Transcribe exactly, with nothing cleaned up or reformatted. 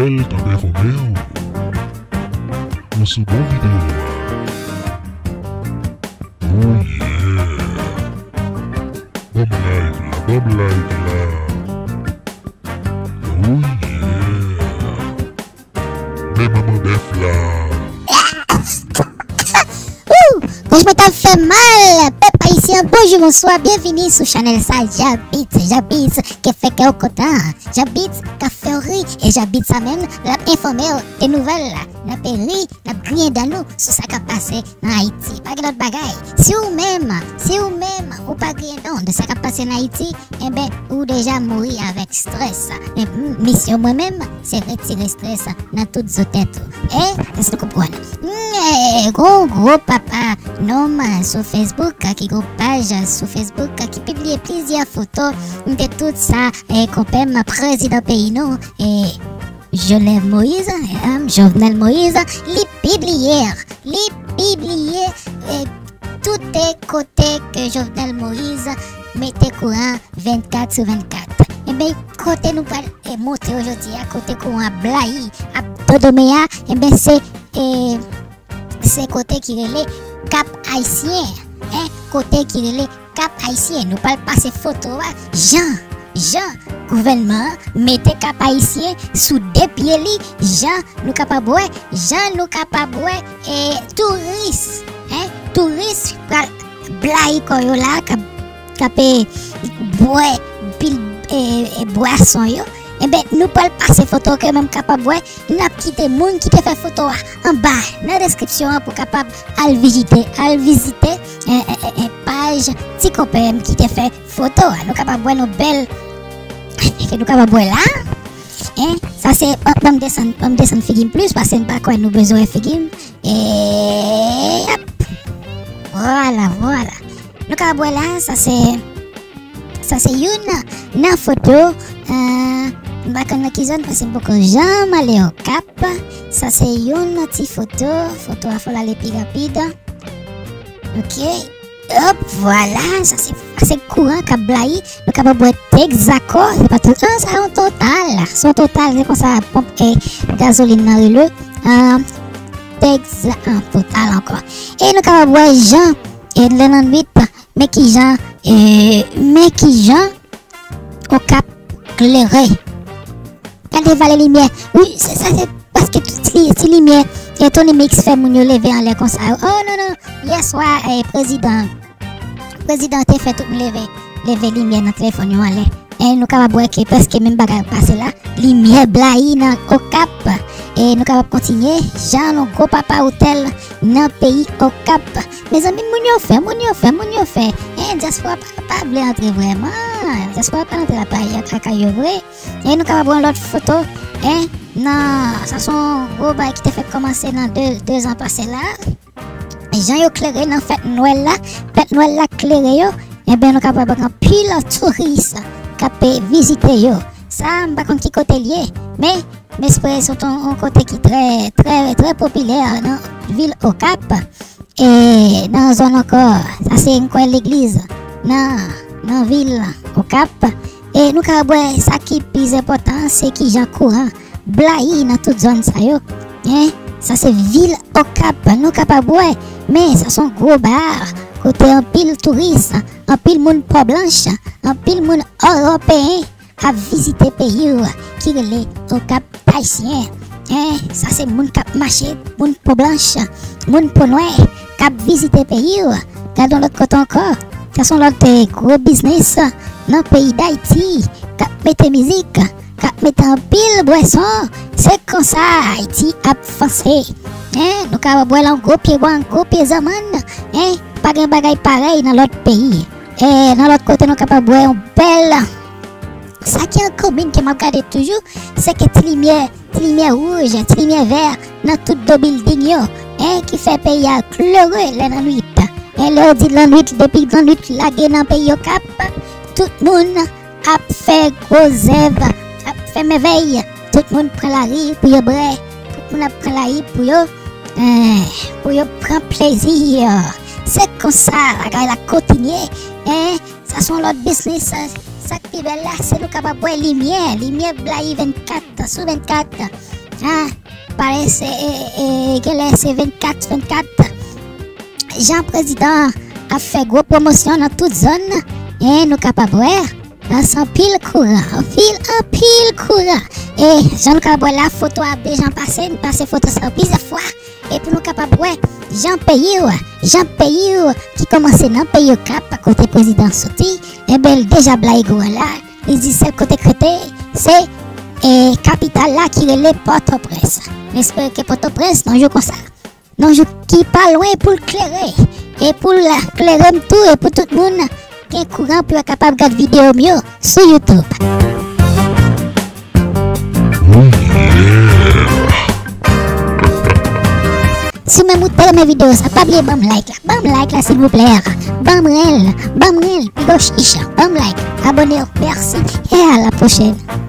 L t ap enfòme w. Ou sou bon videyo a. Oh yeah. Ban m like la, ban m like la. Oh yeah. Men manman bèf la. Wou! Gòj mwen t ap fè mal. Pèp ayisyen, bonjou, bonswa, byenvini sou chanèl sa, Jabit, Jabit, ki fè kè w kontan. Jabit, k ap fè w ri, e Jabit sa menm, l ap enfòme w de nouvèl. N ap ri, n ap griyen dan nou sou sa k ap pase nan Ayiti. Pa gen lòt bagay. Si ou menm, si ou menm, ou pa griyen dan w de sa k ap pase nan Ayiti, enben, ou deja mouri avèk strès. Men m-, misyon mwen menm, se retire strès nan tout zo tèt ou. E, èske w konprann? Mm, e, gon gwo papa nonm sou Facebook, ki gon paj sou Facebook, ki pibliye plizyè foto de tout sa, e, konpè m, prezidan peyi nou, e, Jovenel Moïse, e, Jovenel Moïse, li pibliye, li pibliye, e, tout kote ke Jovenel Moïse mete kouran vennkat sou vennkat. Enben, kote nou pral, e, montre w jodi a, kote kouran ap blayi, ap dodomeya, enben, se, e, se kote ki rele Kap Ayisyen, en, kote ki rele Kap Ayisyen. Nou pral pase foto a, jan, jan gouvènman an mete Kap Ayisyen sou de pye li, jan nou kapab wè, jan nou kapab wè, e, touris, en, touris pral blayi kò yo la, k ap, k ap, e, bwè pil, e, e, bwason yo. Enben, nou pral pase foto ke menm kapab wè, n ap kite moun ki te fè foto a anba nan deskripsyon an pou kapab al vizite, al vizite, e, e, e, e, paj Ti Konpè m ki te fè foto a. Nou kapab wè nou bèl, ke nou kapab wè la. En, sa se, ban, ban m desann, ban m desann figi m plis, paske m pa kwè nou bezwen wè figi m. E, ap. Vwala, vwala. Nou kapab wè la, sa se, sa se youn nan foto, e, m pa konn nan ki zòn, paske m poko janm ale Okap. Sa se youn nan ti foto, foto a fò l ale pi rapid. Ok. Hop, vwala, sa se, sa se kouran k ap blayi. Nou kapab wè Texaco, se pa tout, ah, sa yon Total. Se yon Total, se konsa ponp, e, gazolin nan rele. Ah, Texa, ah, Total ankò. E nou kapab wè jan, e, lè nan nwit, men kijan, e, men kijan Okap klere. Gade valè limyè. Wi, se sa, se paske ti, ti limyè, e, Tony Mix fè moun yo leve anlè konsa. Oh, non, non. Yè swa, e, prezidan, prezidan te fè tout moun leve, leve limyè nan telefòn yo anlè. E nou kapab wè ke prèske menm bagay pase la. Limyè blayi nan Okap. E nou kapab kontinye. Jan yon gwo papa otèl nan peyi Okap. Mezanmi, moun yo fè, moun yo fè, moun yo fè. E dyaspora pa, pa vle antre vrèman. Dyaspora pa antre lakay, lakay yo vre. E nou kapab wè yon lòt foto, en, nan, sa se yon gwo bagay ki te fèk kòmanse nan de, de zan pase la. Jan yo klere nan fèt Nwèl la, fèt Nwèl la klere yo, enben, nou kapab wè anpil touris k ap vizite yo. Sa, m pa konn ki kote l ye, men m espere se yon, yon kote ki trè, trè, trè popilè nan vil Okap. E nan zòn ankò, sa se, m kwè, legliz nan, nan vil Okap. E nou kapab wè sa ki pi enpòtan, se kijan kouran blayi nan tout zòn sa yo. En, sa se vil Okap, nou kapab wè. Men sa se yon gwo bar kote anpil touris, anpil moun po blanch, anpil moun ewopeyen ap vizite peyi w ki rele Okap Ayisyen. En, sa se moun k ap mache, moun po blanch, moun po nwè k ap vizite peyi w. Gade yon lòt kote ankò. Sa se yon lòt, eh, gwo biznis nan peyi Dayiti k ap mete mizik, k ap mete anpil bwason. Se konsa Ayiti ap vanse. En, nou ka wè l yon gwo pye bwa, yon gwo pye zanmann. En, pa gen bagay parèy nan lòt peyi. E nan lòt kote, nou kapab wè yon bèl Sa ki an komin ke m ap gade toujou, se ke ti limyè, ti limyè wouj, ti limyè vè nan tout do bilding yo, en, ki fè peyi a klere lè nan nwit. En, lè yo di lannwit, depi lannwit lage nan peyi Okap, tout moun ap fè gwo zèv, ap fè mèvèy. Tout moun pran lari pou yo bwè, tout moun ap pran lari pou yo, en, pou yo pran plezi. Se konsa bagay la kontinye, en, Sa se yon lòt biznis, sa, Sa k pi bèl la, se nou kapab wè limyè, limyè blayi vennkat sou vennkat. Ha, pale se, e, e, genlè se vennkat sou vennkat. Jan prezidan an ap fè gwo pwomosyon nan tout zòn, e nou kapab wè, nan se anpil kouran, anpil, anpil kouran. E jan nou kapab wè la, foto a ap deja pase, m pase foto sa yo plizyè fwa. Epi nou kapab wè jan peyi w, jan peyi w ki kòmanse nan peyi Okap, kote prezidan soti, enben, l deja blayi gwo an la. Li di sèl kote k rete, se, e, kapital la ki rele Pòtoprens. M espere ke Pòtoprens, nan jou konsa, nan jou ki pa lwen pou l klere, e pou l klere m tou, e pou tout moun gen kouran pou yo kapab gad videyo m yo sou YouTube. Si w menm ou te renmen videyo sa, pa bliye ban m like la. Ban m like la, silvouplè. Ban m renmen l. Ban m renmen l. Pi gwo chich. Ban m like. Abone w. Mèsi. E a la pwochèn.